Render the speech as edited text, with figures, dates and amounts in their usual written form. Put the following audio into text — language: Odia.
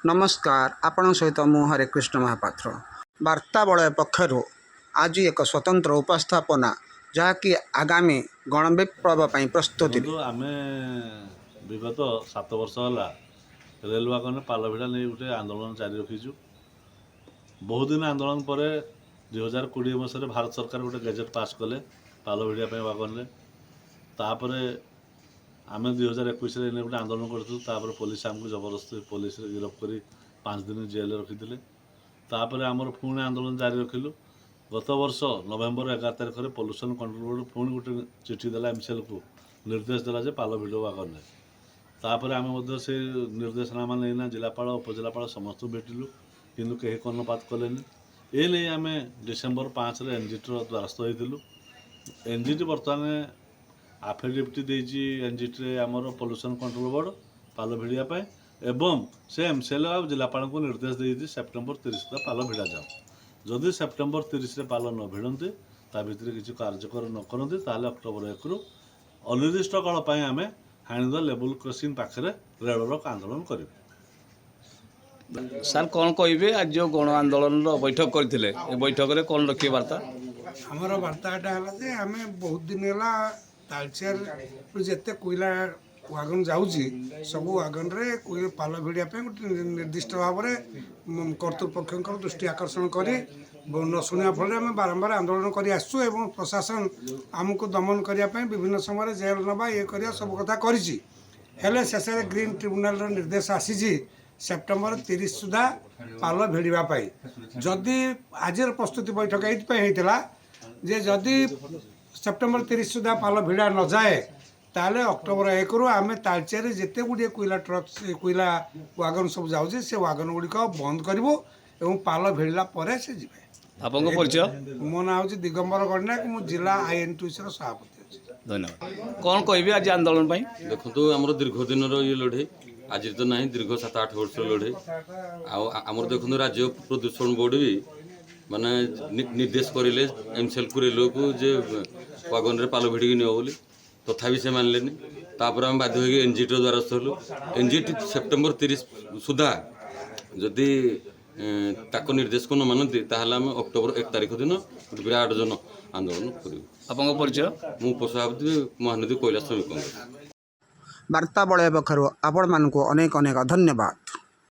ନମସ୍କାର, ଆପଣଙ୍କ ସହିତ ମୁଁ ହରେକୃଷ୍ଣ ମହାପାତ୍ର। ବାର୍ତ୍ତା ବଳୟ ପକ୍ଷରୁ ଆଜି ଏକ ସ୍ୱତନ୍ତ୍ର ଉପସ୍ଥାପନା, ଯାହାକି ଆଗାମୀ ଗଣବିପ୍ଳବ ପାଇଁ ପ୍ରସ୍ତୁତି। ଦେଖନ୍ତୁ, ଆମେ ବିଗତ 7 ବର୍ଷ ହେଲା ରେଲ ୱାଗନରେ ପାଲ ଭିଡ଼ା ନେଇ ଗୋଟେ ଆନ୍ଦୋଳନ ଜାରି ରଖିଛୁ। ବହୁତ ଦିନ ଆନ୍ଦୋଳନ ପରେ 2020 ମସିହାରେ ଭାରତ ସରକାର ଗୋଟେ ଗେଜେଟ୍ ପାସ୍ କଲେ ପାଲ ଭିଡ଼ିବା ପାଇଁ ୱାଗନରେ। ତାପରେ ଆମେ 2021ରେ ଏନେ ଗୋଟେ ଆନ୍ଦୋଳନ କରିଥିଲୁ। ତାପରେ ପୋଲିସ ଆମକୁ ଜବରଦସ୍ତି ପୋଲିସରେ ଗିରଫ କରି 5 ଦିନ ଜେଲରେ ରଖିଥିଲେ। ତାପରେ ଆମର ପୁଣି ଆନ୍ଦୋଳନ ଜାରି ରଖିଲୁ। ଗତ ବର୍ଷ ନଭେମ୍ବର 11 ତାରିଖରେ ପଲ୍ୟୁସନ୍ କଣ୍ଟ୍ରୋଲ ବୋର୍ଡ଼ ପୁଣି ଗୋଟେ ଚିଠି ଦେଲା, ଏମସିଏଲ୍କୁ ନିର୍ଦ୍ଦେଶ ଦେଲା ଯେ ପାଲ ଭିଡ଼ ୱାଗନରେ। ତାପରେ ଆମେ ମଧ୍ୟ ସେ ନିର୍ଦ୍ଦେଶନାମା ନେଇନା ଜିଲ୍ଲାପାଳ, ଉପଜିଲ୍ଲାପାଳ ସମସ୍ତଙ୍କୁ ଭେଟିଲୁ, କିନ୍ତୁ କେହି କର୍ଣ୍ଣପାତ କଲେନି। ଏ ନେଇ ଆମେ ଡିସେମ୍ବର 5ରେ ଏନ୍ଜିଟିର ଦ୍ୱାରସ୍ଥ ହୋଇଥିଲୁ। ଏନ୍ଜିଟି ବର୍ତ୍ତମାନ ଆଫିଡେଭିଟ୍ ଦେଇଛି ଏନ୍ଜିଟିରେ ଆମର ପଲ୍ୟୁସନ୍ କଣ୍ଟ୍ରୋଲ ବୋର୍ଡ଼ ପାଲ ଭିଡ଼ିବା ପାଇଁ ଏବଂ ସେ ଏମ୍ସିଏଲ୍ ଆଉ ଜିଲ୍ଲାପାଳଙ୍କୁ ନିର୍ଦ୍ଦେଶ ଦେଇଛି ସେପ୍ଟେମ୍ବର 30 ସୁଦ୍ଧା ପାଲ ଭିଡ଼ାଯାଉ। ଯଦି ସେପ୍ଟେମ୍ବର 30ରେ ପାଲ ନ ଭିଡ଼ନ୍ତି, ତା ଭିତରେ କିଛି କାର୍ଯ୍ୟକ୍ରମ ନ କରନ୍ତି, ତାହେଲେ ଅକ୍ଟୋବର 1ରୁ ଅନିର୍ଦ୍ଦିଷ୍ଟ କାଳ ପାଇଁ ଆମେ ହାଣିଦା ଲେବୁଲ୍ କ୍ରସିଂ ପାଖରେ ରେଳ ରୋକ ଆନ୍ଦୋଳନ କରିବୁ। ସାର୍, କ'ଣ କହିବେ? ଆଜି ଯେଉଁ ଗଣ ଆନ୍ଦୋଳନର ବୈଠକ କରିଥିଲେ, ଏ ବୈଠକରେ କ'ଣ ରଖିବେ ବାର୍ତ୍ତା? ଆମର ବାର୍ତ୍ତାଟା ହେଲା ଯେ ଆମେ ବହୁତ ଦିନ ହେଲା ତାଳଚେରରୁ ଯେତେ କୋଇଲା ୱାଗନ ଯାଉଛି, ସବୁ ୱାଗନରେ ପାଲ ଭିଡ଼ିବା ପାଇଁ ଗୋଟେ ନିର୍ଦ୍ଦିଷ୍ଟ ଭାବରେ କର୍ତ୍ତୃପକ୍ଷଙ୍କର ଦୃଷ୍ଟି ଆକର୍ଷଣ କରି ନ ଶୁଣିବା ଫଳରେ ଆମେ ବାରମ୍ବାର ଆନ୍ଦୋଳନ କରି ଆସିଛୁ ଏବଂ ପ୍ରଶାସନ ଆମକୁ ଦମନ କରିବା ପାଇଁ ବିଭିନ୍ନ ସମୟରେ ଜେଲ୍ ନେବା, ଇଏ କରିବା, ସବୁ କଥା କରିଛି। ହେଲେ ଶେଷରେ ଗ୍ରୀନ୍ ଟ୍ରିବ୍ୟୁନାଲର ନିର୍ଦ୍ଦେଶ ଆସିଛି ସେପ୍ଟେମ୍ବର 30 ସୁଦ୍ଧା ପାଲ ଭିଡ଼ିବା ପାଇଁ। ଯଦି ଆଜିର ପ୍ରସ୍ତୁତି ବୈଠକ ଏଇଥିପାଇଁ ହେଇଥିଲା ଯେ ଯଦି ସେପ୍ଟେମ୍ବର 30 ସୁଦ୍ଧା ପାଲ ଭିଡ଼ା ନଯାଏ, ତାହେଲେ ଅକ୍ଟୋବର 1ରୁ ଆମେ ତାଳଚେରରେ ଯେତେ ଗୁଡ଼ିଏ କୋଇଲା ଟ୍ରକ୍, କୋଇଲା ୱାଗନ ସବୁ ଯାଉଛି, ସେ ୱାଗନ ଗୁଡ଼ିକ ବନ୍ଦ କରିବୁ ଏବଂ ପାଲ ଭିଡ଼ିଲା ପରେ ସେ ଯିବେ। ଆପଣଙ୍କ ପରିଚୟ? ମୋ ନାଁ ହେଉଛି ଦିଗମ୍ବର ଗଡ଼ନାୟକ। ମୁଁ ଜିଲ୍ଲା ଆଇଏନ୍ଟିୟୁସିର ସଭାପତି ଅଛି। ଧନ୍ୟବାଦ। କ'ଣ କହିବେ ଆଜି ଆନ୍ଦୋଳନ ପାଇଁ? ଦେଖନ୍ତୁ, ଆମର ଦୀର୍ଘ ଦିନର ଇଏ ଲଢ଼େଇ, ଆଜି ତ ନାହିଁ, ଦୀର୍ଘ 7-8 ବର୍ଷର ଲଢ଼େଇ। ଆଉ ଆମର ଦେଖନ୍ତୁ, ରାଜ୍ୟ ପ୍ରଦୂଷଣ ବୋର୍ଡ଼ ବି ମାନେ ନିର୍ଦ୍ଦେଶ କରିଲେ ଏମସିଏଲ୍କୁ, ରେଲୱେକୁ ଯେ ୱାଗନରେ ପାଲ ଭିଡ଼ିକି ନିଅ ବୋଲି। ତଥାପି ସେ ମାନିଲେନି। ତାପରେ ଆମେ ବାଧ୍ୟ ହୋଇକି ଏନ୍ଜିଟିର ଦ୍ୱାରସ୍ଥ ହେଲୁ। ଏନ୍ଜିଟି ସେପ୍ଟେମ୍ବର 30 ସୁଦ୍ଧା ଯଦି ତାଙ୍କ ନିର୍ଦ୍ଦେଶକୁ ନ ମାନନ୍ତି, ତାହେଲେ ଆମେ ଅକ୍ଟୋବର 1 ତାରିଖ ଦିନ ଗୋଟେ ବିରାଟ ଜନ ଆନ୍ଦୋଳନ କରିବୁ। ଆପଣଙ୍କ ପରିଚୟ? ମୁଁ ଉପସଭାପତି, ମହାନଦୀ କୋଇଲା ଶ୍ରମିକ କଂଗ୍ରେସ। ବାର୍ତ୍ତା ବଳୟ ପକ୍ଷରୁ ଆପଣମାନଙ୍କୁ ଅନେକ ଅନେକ ଧନ୍ୟବାଦ।